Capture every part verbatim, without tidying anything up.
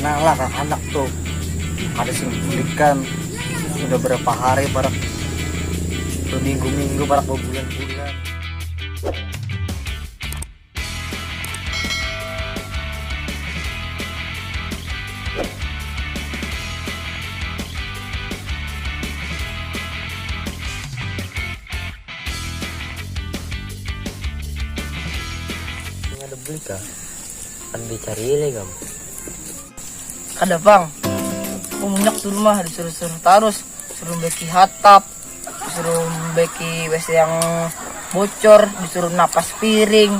Nah lah, kakanak tuh, kada sing bulikan. Sudah berapa hari, parak beminggu-minggu, parak bebulan-bulan. Ada bulik kah? Kan dicari lagi kamu. Kada pang. Aku munyak di rumah, disuruh-suruh tarus, suruh beki hatap, disuruh beki W C yang bocor, disuruh napas piring.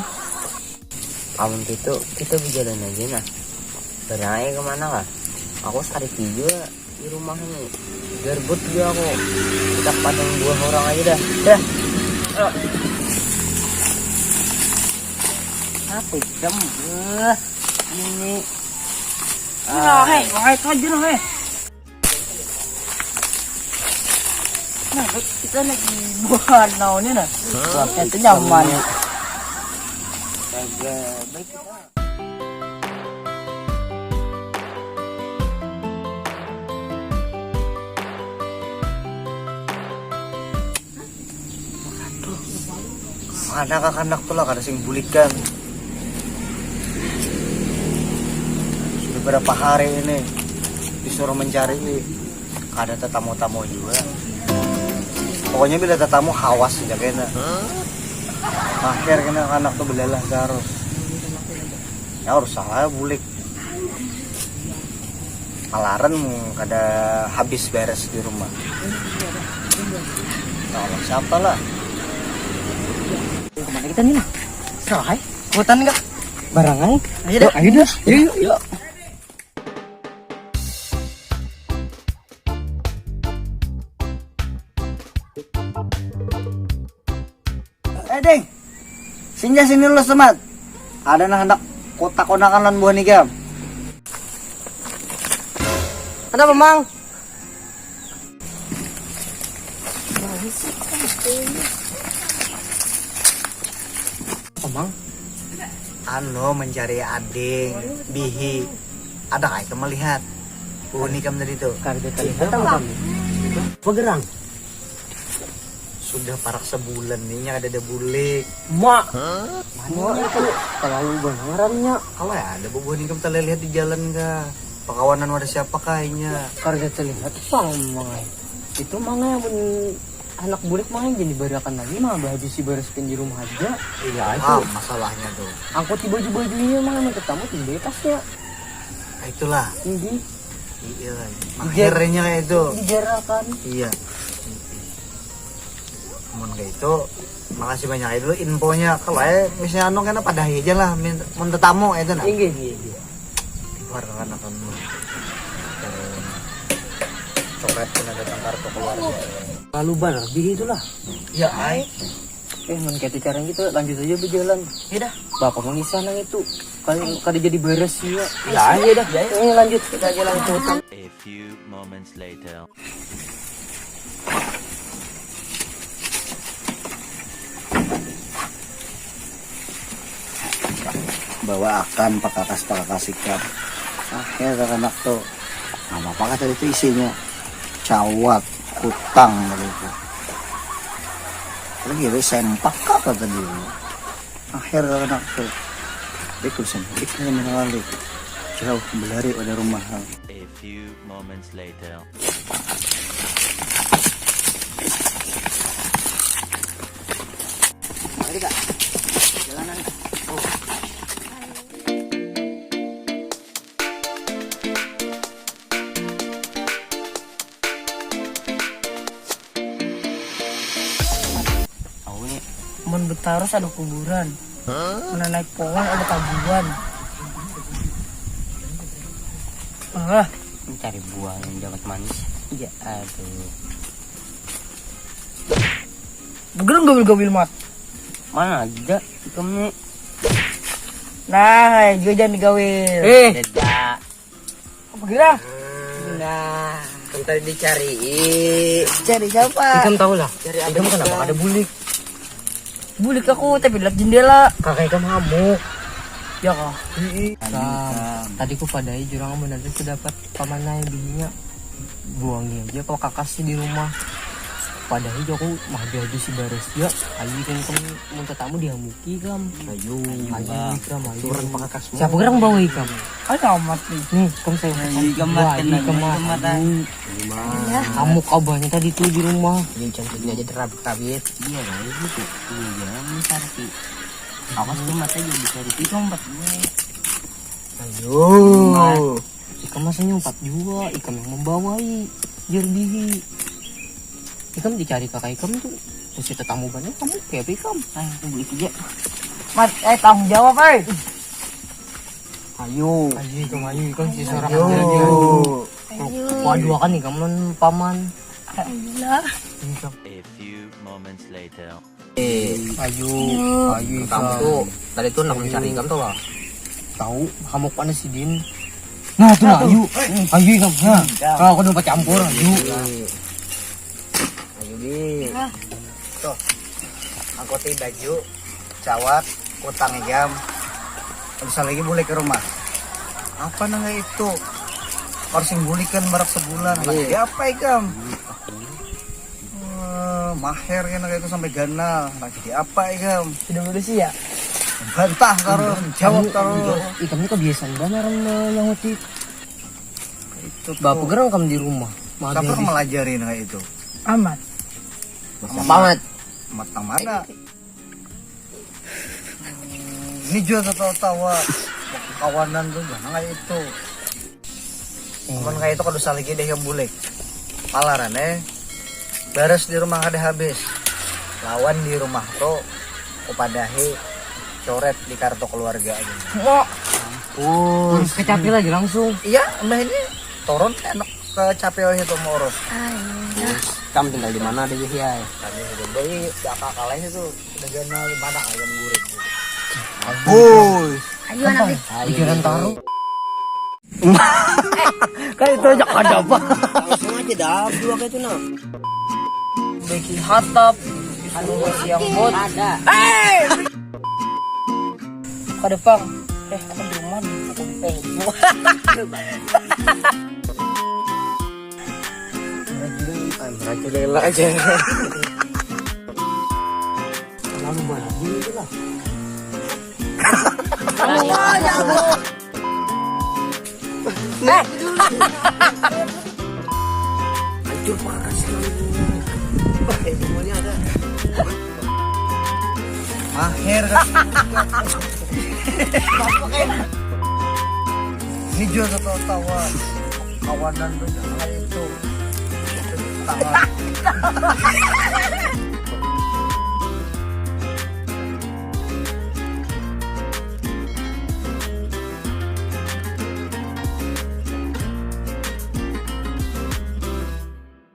Amun gitu, kita berjalan aja nah. Barang aja kemana kah? Aku sakit juga di rumah nih. Garbut juga aku. Kita padang buah orang aja dah. Dah. Apa jam? Eh, ini. Nah, hei, wahai kajen, hei. Nah, kita lagi buah naonnya nah. Wah, itu nyaman. Kagak baik kita. Mana kakanak tuh lah, kada sing bulikan. Sudah berapa hari ini disuruh mencari, kada tetamu-tamu juga. Pokoknya bila tetamu, hawas aja kena. Akhir kena anak tuh belalah terus. Ya, harus salah bulik. Malaran kada habis beres di rumah. Tolong siapa lah? Kemana kita nih, nah? Sahai, hutan kah? Barangan. Ayo dah. Yuk, ayo dah. Yuk, yuk, yuk. Eh, Ding. Singgah sini lu, Semat. Ada nah hendak kotak-konakan lan buah nikam. Kenapa, Mang? Apa, Mang? Anu, mencari ading, bihi. Ada kah itu melihat? Buah nikam tadi tuh. Kada terlihat apa, Mang? Begerang. Sudah parak sebulan nih, nya ada ada bulik. Mak. Mana itu? Terlalu bangarannya. Kalau ya ada bubuhan ikam terlihat di jalan kah? Pakawanan ada siapa kah inya? Karena terlihat pang, Mang. Itu Mang, yang anak bulik, Mang, jadi barakan lagi, Mang, habis si bereskan di rumah aja. Iya, itu. Ah, masalahnya tuh. Angkuti baju-bajunya, Mang, yang tetamu tinggal tasnya. Ah, itulah. Ini. Iya, akhirnya kayak itu. Dijarakan. Iya. Mun kayak itu, makasih banyak aja dulu infonya. Kalau eh misalnya anu kena pada aja lah, mun tetamu itu nah. Inggih, inggih, inggih. Keluar ke anak kamu. Coklat pun ada tangkar tuh keluar. Lalu bar, di itulah. Ya, ai. Eh, mun kayak itu caranya kita lanjut aja berjalan. Iya dah. Bapak mengisah nang itu. Kalau kada jadi beres juga. Ya, iya dah. Ya, ya. Ini lanjut. Kita aja lanjut. A few moments later. Bawa akan pakakas-pakakas ikam. Akhir anak tuh. Nama apa kata itu isinya? Cawat, kutang kata itu. Lagi ada sempak apa tadi? Akhir anak tuh. Dia kusen, dia kena menawali. Jauh berlari pada rumah. A few moments later. Mari, Kak. Jalanan. Oh. Tahu nih. Mun betarus ada kuburan. Mun naik pohon ada tabuan. Ah, mencari buah yang dapat manis. Ya, aduh. Begerung gawil-gawil, Mat. Mana ada ikam nih? Nah, juga jangan digawil. Eh. Beda. Apa gerah? Nah, kan tadi dicari. Cari siapa? Ikam tahu lah. Cari apa? Ikam kenapa ada bulik? Bulik aku tapi lihat jendela. Kakak ikam hamuk. Ya kah? Kam, tadi ku padahi jurang benar tu dapat pamanai bihinya. Buangi aja kau kakasnya di rumah. Padahi aku mah habis si baras ya. Ayu kan kamu mun tetamu dihamuki kam. Ayu. Ayu kam ayu. Siapa gerang bawa ikam? Ada amat nih. Nih, kam saya. Ayu ikam mat, ayu ikam mat. Kamu kabarnya tadi tuh di rumah. Ini cantiknya aja terabit-rabit. Iya lah, itu tuh. Iya, jangan mencari. Awas tuh mata jadi cari itu empat gue. Ayo. Ikam masa nyumpat juga, ikam yang membawai. Jerbihi. Ikam dicari kakak ikam tuh. Terus kita tamu banyak kamu kayak apa ikam? Ah, itu beli aja. Mat, eh tanggung jawab, eh. Ayo. Ayo ikam ayo ikam si seorang aja dia. Waduh kan ikam non paman. Ayolah. A few moments later. Eh, Ayo. Ayo kamu ikam. Tuh tadi tuh nak mencari ikam tuh lah. Tahu hamuk mana si Din? Nah tuh nah, ayo. Ayo ikam. Nah, kalau aku dapat campur, ayo. Ayo di. Tuh. Angkuti baju, cawat, kutang ikam. Bisa lagi bulik ke rumah. Apa nang itu? Harus yang bulikan barak sebulan. Nah, jadi apa ikam? Eh, maher kan kayak itu sampai ganal. Nah, jadi apa ikam? Sudah udah sih ya. Bantah terus, jawab terus. Ikam ini kebiasaan banget menyahuti. Itu Bapak tuh. Gerang kamu di rumah. Mah Siapa habis. Yang melajari nah itu? Amat. Amat. Amat nang mana? Hmm, ini juga tawa-tawa. Kawanan tuh jangan kayak itu. Cuman kayak itu kada usah lagi deh yang bulik. Palaran eh. Baras di rumah kada habis. Lawan di rumah tuh kupadahi coret di kartu keluarga aja. Terus kecapi lagi langsung. Iya, mbah ini turun enak ke capi itu mau urus. Kamu tinggal di mana deh ya? Kami sudah beli kakak kalahnya tuh udah ganal di mana ayam gurik. Woi. Ayo anak nih. Pikiran taruh. Kan itu aja ada apa? Langsung aja dah dua kayak itu nah. Beki hatap. Anu siang bot. Ada. Kada pang. Eh, aku di rumah di pukul eh. Racun lela aja. Lalu banyak itu lah. Hancur pakas. Wah, ini semuanya ada. Akhir kan. Ini juga tawa-tawa. Kawanan tuh jangan itu. Tangan.